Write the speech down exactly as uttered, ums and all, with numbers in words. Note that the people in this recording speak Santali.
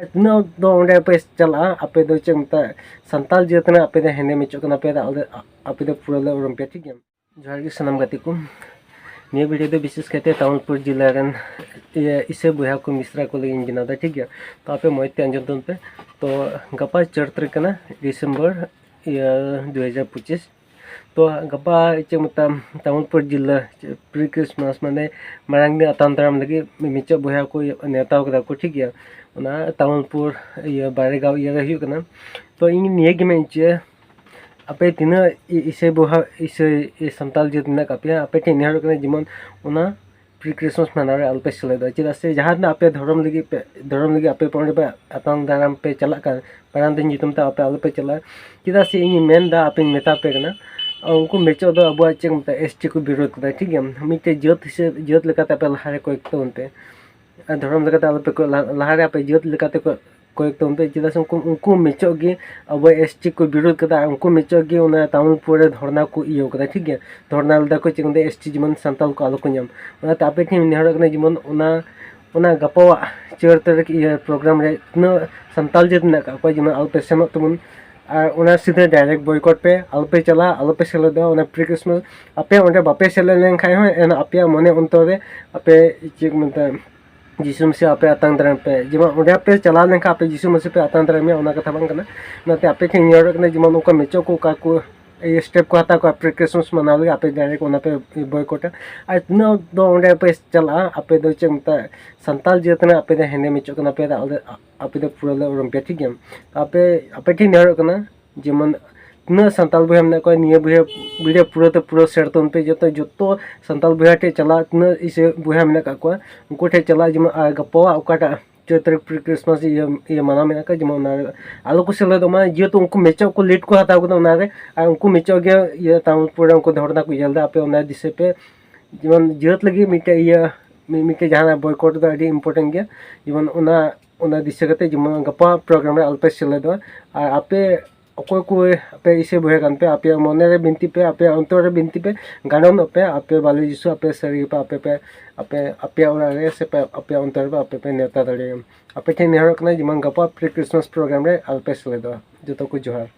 ᱟᱨ ᱛᱤᱱᱟᱹᱜ ᱫᱚ ᱚᱸᱰᱮ ᱯᱮ ᱪᱟᱞᱟᱜᱼᱟ, ᱟᱯᱮ ᱫᱚ ᱪᱮᱫ ᱢᱮᱛᱟᱜ, ᱥᱟᱱᱛᱟᱞ ᱡᱟᱹᱛ ᱨᱮᱱᱟᱜ ᱟᱯᱮ ᱫᱚ ᱦᱮᱸᱫᱮ ᱢᱮᱪᱚᱜ ᱠᱟᱱᱟ ᱯᱮ, ᱟᱞᱮ, ᱟᱯᱮ ᱫᱚ ᱯᱩᱨᱟᱹ ᱞᱮ ᱩᱨᱩᱢ ᱯᱮᱭᱟ, ᱴᱷᱤᱠ ᱜᱮᱭᱟ? ᱡᱚᱦᱟᱨ ᱜᱮ ᱥᱟᱱᱟᱢ ᱜᱟᱛᱮ ᱠᱚ᱾ ᱱᱤᱭᱟᱹ ᱵᱷᱤᱰᱤᱭᱳ ᱫᱚ ᱵᱤᱥᱮᱥ ᱠᱟᱭᱛᱮ ᱛᱟᱢᱩᱞᱯᱩᱨ ᱡᱮᱞᱟ ᱨᱮᱱ ᱤᱭᱟᱹ ᱤᱥᱟᱹᱭ ᱵᱚᱭᱦᱟ ᱠᱚ ᱢᱤᱥᱨᱟ ᱠᱚ ᱞᱟᱹᱜᱤᱫ ᱤᱧ ᱵᱮᱱᱟᱣ ᱮᱫᱟ, ᱴᱷᱤᱠ ᱜᱮᱭᱟ? ᱛᱚ ᱟᱯᱮ ᱢᱚᱡᱽ ᱛᱮ ᱟᱸᱡᱚᱢ ᱛᱟᱵᱚᱱ ᱯᱮ᱾ ᱛᱚ ᱜᱟᱯᱟ ᱪᱟᱨ ᱛᱟᱹᱨᱤᱠᱷ ᱠᱟᱱᱟ, ᱰᱤᱥᱮᱢᱵᱚᱨ ᱤᱭᱟᱹ ᱫᱩ ᱦᱟᱡᱟᱨ ᱯᱚᱸᱪᱤᱥ᱾ ᱛᱚ ᱜᱟᱯᱟ ᱪᱮᱫ ᱢᱮᱛᱟᱢ, ᱛᱟᱢᱩᱞᱯᱩᱨ ᱡᱮᱞᱟ ᱯᱨᱤ ᱠᱨᱤᱥᱢᱟᱥ, ᱢᱟᱱᱮ ᱢᱟᱨᱟᱝ ᱫᱤᱱ ᱟᱛᱟᱝ ᱫᱟᱨᱟᱢ ᱞᱟᱹᱜᱤᱫ ᱢᱤ-, ᱢᱤᱪᱚᱜ ᱵᱚᱭᱦᱟ ᱠᱚ ᱱᱮᱣᱛᱟ ᱠᱟᱫᱟ ᱠᱚ, ᱴᱷᱤᱠ ᱜᱮᱭᱟ? ᱚᱱᱟ ᱛᱟᱢᱩᱞᱯᱩᱨ ᱤᱭᱟᱹ ᱵᱟᱨᱮᱜᱟᱸᱣ ᱤᱭᱟᱹ ᱨᱮ ᱦᱩᱭᱩᱜ ᱠᱟᱱᱟ᱾ ᱛᱚ ᱤᱧ ᱱᱤᱭᱟᱹ ᱜᱮ ᱢᱮᱱ ᱦᱚᱪᱚᱭᱟ, ᱟᱯᱮ ᱛᱤᱱᱟᱹᱜ ᱤ-, ᱤᱥᱟᱹᱭ ᱵᱚᱭᱦᱟ, ᱤᱥᱟᱹᱭ, ᱤ-, ᱥᱟᱱᱛᱟᱞ ᱡᱟᱹᱛ ᱢᱮᱱᱟᱜ ᱟᱠᱟᱫ ᱯᱮᱭᱟ, ᱟᱯᱮ ᱴᱷᱮᱱ ᱱᱮᱦᱚᱨᱚᱜ ᱠᱟᱱᱟ, ᱡᱮᱢᱚᱱ ᱚᱱᱟ ᱯᱨᱤ ᱠᱨᱤᱥᱢᱟᱥ ᱢᱟᱱᱟᱣ ᱨᱮ ᱟᱞᱚᱯᱮ ᱥᱮᱞᱮᱫᱚᱜᱼᱟ᱾ ᱪᱮᱫᱟᱜ ᱥᱮ ᱡᱟᱦᱟᱸ ᱛᱤᱱᱟᱹᱜ ᱟᱯᱮ ᱫᱷᱚᱨᱚᱢ ᱞᱟᱹᱜᱤᱫ ᱯᱮ, ᱫᱷᱚᱨᱚᱢ ᱞᱟᱹᱜᱤᱫ ᱟᱯᱮ ᱚᱸᱰᱮ ᱯᱮ ᱟᱛᱟᱝ ᱫᱟᱨᱟᱢ ᱯᱮ ᱪᱟᱞᱟᱜ ᱠᱟᱱ, ᱢᱟᱨᱟᱝ ᱫᱤᱱ ᱧᱩᱛᱩᱢ ᱛᱮ ᱟᱯᱮ ᱟᱞᱚᱯᱮ ᱪᱟᱞᱟᱜᱼᱟ᱾ ᱪᱮᱫᱟᱜ ᱥᱮ ᱤᱧᱤᱧ ᱢᱮᱱ ᱮᱫᱟ, ᱟᱯᱮᱧ ᱢᱮᱛᱟ ᱯᱮ ᱠᱟᱱᱟ, ᱩᱱᱠᱩ ᱢᱮᱪᱚᱜ ᱫᱚ ᱟᱵᱚᱣᱟᱜ ᱪᱮᱫ ᱠᱚ ᱢᱮᱛᱟᱜᱼᱟ, ᱮᱥ ᱴᱤ ᱠᱚ ᱵᱤᱨᱳᱫ ᱠᱮᱫᱟ, ᱴᱷᱤᱠ ᱜᱮᱭᱟ? ᱢᱤᱫᱴᱮᱡ ᱡᱟᱹᱛ ᱦᱤᱥᱟᱹᱵ, ᱡᱟᱹᱛ ᱞᱮᱠᱟᱛᱮ ᱟᱯᱮ ᱞᱟᱦᱟ ᱨᱮ ᱠᱚᱭᱮᱠ ᱛᱟᱵᱚᱱ ᱯᱮ᱾ ᱟᱨ ᱫᱷᱚᱨᱚᱢ ᱞᱮᱠᱟᱛᱮ ᱟᱞᱚᱯᱮ ᱠᱚᱭᱚᱜ, ᱞᱟᱦᱟ, ᱞᱟᱦᱟ ᱨᱮ ᱟᱯᱮ ᱡᱟᱹᱛ ᱞᱮᱠᱟᱛᱮ ᱠᱚ ᱠᱚᱭᱮᱠ ᱛᱟᱵᱚᱱ ᱯᱮ, ᱪᱮᱫᱟᱜ ᱥᱮ ᱩᱱᱠᱩ, ᱩᱱᱠᱩ ᱢᱮᱪᱚᱜ ᱜᱮ ᱟᱵᱚ ᱮᱥ ᱴᱤ ᱠᱚ ᱵᱤᱨᱳᱫ ᱠᱟᱫᱟ, ᱟᱨ ᱩᱱᱠᱩ ᱢᱮᱪᱚᱜ ᱜᱮ ᱚᱱᱟ ᱛᱟᱢᱩᱞᱯᱩᱨ ᱨᱮ ᱫᱷᱚᱨᱱᱟ ᱠᱚ ᱤᱭᱟᱹ ᱠᱟᱫᱟ, ᱴᱷᱤᱠ ᱜᱮᱭᱟ? ᱫᱷᱚᱨᱱᱟ ᱞᱮᱫᱟ ᱠᱚ, ᱪᱮᱫ ᱠᱚ ᱢᱮᱛᱟᱜᱼᱟ, ᱮᱥ ᱴᱤ ᱡᱮᱢᱚᱱ ᱥᱟᱱᱛᱟᱞ ᱠᱚ ᱟᱞᱚ ᱠᱚ ᱧᱟᱢ᱾ ᱚᱱᱟᱛᱮ ᱟᱯᱮ ᱴᱷᱮᱱ ᱱᱮᱦᱚᱨᱚᱜ ᱠᱟᱱᱟ, ᱡᱮᱢᱚᱱ ᱚᱱᱟ, ᱚᱱᱟ ᱜᱟᱯᱟᱣᱟᱜ ᱪᱟᱨ ᱛᱟᱹᱨᱤᱠᱷ ᱤᱭᱟᱹ ᱯᱨᱳᱜᱨᱟᱢ ᱨᱮ ᱛᱤᱱᱟᱹᱜ ᱥᱟᱱᱛᱟᱞ ᱡᱟᱹᱛ ᱢᱮᱱᱟᱜ ᱠᱟᱜ ᱠᱚᱣᱟ, ᱡᱮᱢᱚᱱ ᱟᱞᱚᱯᱮ ᱥᱮᱱᱚᱜ ᱛᱟᱵᱚᱱ, ᱟᱨ ᱚᱱᱟ ᱥᱤᱫᱷᱟᱹ ᱰᱟᱭᱨᱮᱠᱴ ᱵᱚᱭᱠᱚᱴ ᱯᱮ, ᱟᱞᱚᱯᱮ ᱪᱟᱞᱟᱜᱼᱟ, ᱟᱞᱚᱯᱮ ᱥᱮᱞᱮᱫᱚᱜᱼᱟ ᱚᱱᱟ ᱯᱨᱤ ᱠᱨᱤᱥᱢᱟᱥ᱾ ᱟᱯᱮ ᱚᱸᱰᱮ ᱵᱟᱯᱮ ᱥᱮᱞᱮᱫ ᱞᱮᱱᱠᱷᱟᱱ ᱦᱚᱸ ᱮᱱ ᱟᱯᱮᱭᱟᱜ ᱢᱚᱱᱮ ᱚᱱᱛᱚᱨ ᱨᱮ ᱟᱯᱮ ᱪᱮᱫ ᱠᱚ ᱢᱮᱛᱟᱜᱼᱟ, ᱡᱤᱥᱩ ᱢᱟᱹᱥᱤ ᱟᱯᱮ ᱟᱛᱟᱝ ᱫᱟᱨᱟᱢ ᱯᱮ᱾ ᱡᱮᱢᱚᱱ ᱚᱸᱰᱮ ᱯᱮ ᱪᱟᱞᱟᱣ ᱞᱮᱱᱠᱷᱟᱱ ᱟᱯᱮ ᱡᱤᱥᱩ ᱢᱟᱹᱥᱤ ᱯᱮ ᱟᱛᱟᱝ ᱫᱟᱨᱟᱢᱮᱭᱟ, ᱚᱱᱟ ᱠᱟᱛᱷᱟ ᱵᱟᱝ ᱠᱟᱱᱟ᱾ ᱚᱱᱟᱛᱮ ᱟᱯᱮ ᱴᱷᱮᱱ ᱱᱮᱦᱚᱨᱚᱜ ᱠᱟᱱᱟ, ᱡᱮᱢᱚᱱ ᱚᱱᱠᱟ ᱢᱮᱪᱚᱜ ᱠᱚ ᱚᱠᱟ ᱠᱚ ᱤᱭᱟᱹ ᱥᱴᱮᱯ ᱠᱚ ᱦᱟᱛᱟᱣ ᱠᱚᱣᱟ ᱯᱨᱤ ᱠᱨᱤᱥᱢᱟᱥ ᱢᱟᱱᱟᱣ ᱞᱟᱹᱜᱤᱫ, ᱟᱯᱮ ᱰᱟᱭᱨᱮᱠᱴ ᱚᱱᱟ ᱯᱮ ᱵᱚᱭᱠᱚᱴᱟ᱾ ᱟᱨ ᱛᱤᱱᱟᱹᱜ ᱫᱚ ᱚᱸᱰᱮ ᱯᱮ ᱪᱟᱞᱟᱜᱼᱟ, ᱟᱯᱮ ᱫᱚ ᱪᱮᱫ ᱢᱮᱛᱟᱜᱼᱟ, ᱥᱟᱱᱛᱟᱞ ᱡᱟᱹᱛ ᱨᱮᱱᱟᱜ ᱟᱯᱮ ᱫᱚ ᱦᱮᱸᱫᱮ ᱢᱮᱪᱚᱜ ᱠᱟᱱᱟ ᱯᱮ, ᱟᱞᱮ, ᱟᱯᱮ ᱫᱚ ᱯᱩᱨᱟᱹ ᱞᱮ ᱩᱨᱩᱢ ᱯᱮᱭᱟ, ᱴᱷᱤᱠ ᱜᱮᱭᱟ? ᱟᱯᱮ, ᱟᱯᱮ ᱴᱷᱮᱱ ᱱᱮᱦᱚᱨᱚᱜ ᱠᱟᱱᱟ, ᱡᱮᱢᱚᱱ ᱛᱤᱱᱟᱹᱜ ᱥᱟᱱᱛᱟᱞ ᱵᱚᱭᱦᱟ ᱢᱮᱱᱟᱜ ᱠᱚᱣᱟ, ᱱᱤᱭᱟᱹ ᱵᱚᱭᱦᱟ ᱵᱷᱤᱰᱤᱭᱳ ᱯᱩᱨᱟᱹ ᱛᱮ ᱯᱩᱨᱟᱹ ᱥᱮᱭᱟᱨ ᱛᱟᱵᱚᱱ ᱯᱮ, ᱡᱚᱛᱚ, ᱡᱚᱛᱚ ᱥᱟᱱᱛᱟᱞ ᱵᱚᱭᱦᱟ ᱴᱷᱮᱱ ᱪᱟᱞᱟᱜ, ᱛᱤᱱᱟᱹᱜ ᱤᱥᱟᱹᱭ ᱵᱚᱭᱦᱟ ᱢᱮᱱᱟᱜ ᱠᱟᱜ ᱠᱚᱣᱟ, ᱩᱱᱠᱩ ᱴᱷᱮᱱ ᱪᱟᱞᱟᱜ, ᱡᱮᱢᱚᱱ ᱟᱨ ᱜᱟᱯᱟᱣᱟᱜ ᱚᱠᱟᱴᱟᱜ ᱪᱟᱨ ᱛᱟᱹᱨᱤᱠᱷ ᱯᱨᱤ ᱠᱨᱤᱥᱢᱟᱥ ᱤᱭᱟᱹ, ᱤᱭᱟᱹ ᱢᱟᱱᱟᱣ ᱢᱮᱱᱟᱜ ᱠᱟᱜ, ᱡᱮᱢᱚᱱ ᱚᱱᱟ ᱨᱮ ᱟᱞᱚ ᱠᱚ ᱥᱮᱞᱮᱫᱚᱜ ᱢᱟ, ᱡᱮᱦᱮᱛᱩ ᱩᱱᱠᱩ ᱢᱮᱪᱚᱜ ᱠᱚ ᱞᱮᱴ ᱠᱚ ᱦᱟᱛᱟᱣ ᱠᱟᱫᱟ ᱚᱱᱟ ᱨᱮ, ᱟᱨ ᱩᱱᱠᱩ ᱢᱮᱪᱚᱜ ᱜᱮ ᱤᱭᱟᱹ ᱛᱟᱢᱩᱞᱯᱩᱨ ᱨᱮ ᱩᱱᱠᱩ ᱫᱷᱚᱨᱱᱟ ᱠᱚ ᱤᱭᱟᱹ ᱞᱮᱫᱟ᱾ ᱟᱯᱮ ᱚᱱᱟ ᱫᱤᱥᱟᱹ ᱯᱮ, ᱡᱮᱢᱚᱱ ᱡᱟᱹᱛ ᱞᱟᱹᱜᱤᱫ ᱢᱤᱫᱴᱮᱡ ᱤᱭᱟᱹ, ᱢᱤ-, ᱢᱤᱫᱴᱮᱡ ᱡᱟᱦᱟᱱᱟᱜ ᱵᱚᱭᱠᱚᱴ ᱫᱚ ᱟᱹᱰᱤ ᱤᱢᱯᱚᱨᱴᱮᱱᱴ ᱜᱮᱭᱟ᱾ ᱡᱮᱢᱚᱱ ᱚᱱᱟ, ᱚᱱᱟ ᱫᱤᱥᱟᱹ ᱠᱟᱛᱮ ᱡᱮᱢᱚᱱ ᱜᱟᱯᱟ ᱯᱨᱳᱜᱨᱟᱢ ᱨᱮ ᱟᱞᱚᱯᱮ ᱥᱮᱞᱮᱫᱚᱜᱼᱟ᱾ ᱟᱨ ᱟᱯᱮ ᱚᱠᱚᱭ ᱠᱚ ᱟᱯᱮ ᱤᱥᱟᱹᱭ ᱵᱚᱭᱦᱟ ᱠᱟᱱ ᱯᱮ, ᱟᱯᱮᱭᱟᱜ ᱢᱚᱱᱮ ᱨᱮ ᱵᱤᱱᱛᱤ ᱯᱮ, ᱟᱯᱮᱭᱟᱜ ᱚᱱᱛᱚᱨ ᱨᱮ ᱵᱤᱱᱛᱤ ᱯᱮ, ᱜᱟᱱᱚᱱᱚᱜ ᱯᱮ, ᱟᱯᱮ ᱵᱟᱞᱮ ᱡᱤᱥᱩ ᱟᱯᱮ ᱥᱟᱹᱨᱤ ᱜᱮᱯᱮ, ᱟᱯᱮ ᱯᱮ, ᱟᱯᱮ, ᱟᱯᱮᱭᱟᱜ ᱚᱲᱟᱜ ᱨᱮ ᱥᱮ ᱯᱮ, ᱟᱯᱮᱭᱟᱜ ᱚᱱᱛᱚᱨ ᱨᱮ ᱟᱯᱮ ᱯᱮ ᱱᱮᱣᱛᱟ ᱫᱟᱲᱮᱭᱟᱜᱼᱟ᱾ ᱟᱯᱮ ᱴᱷᱮᱱ ᱱᱮᱦᱚᱨᱚᱜ ᱠᱟᱱᱟ, ᱡᱮᱢᱚᱱ ᱜᱟᱯᱟ pre Christmas program ᱨᱮ ᱟᱞᱚᱯᱮ ᱥᱮᱞᱮᱫᱚᱜᱼᱟ᱾ ᱡᱚᱛᱚ ᱠᱚ ᱡᱚᱦᱟᱨ᱾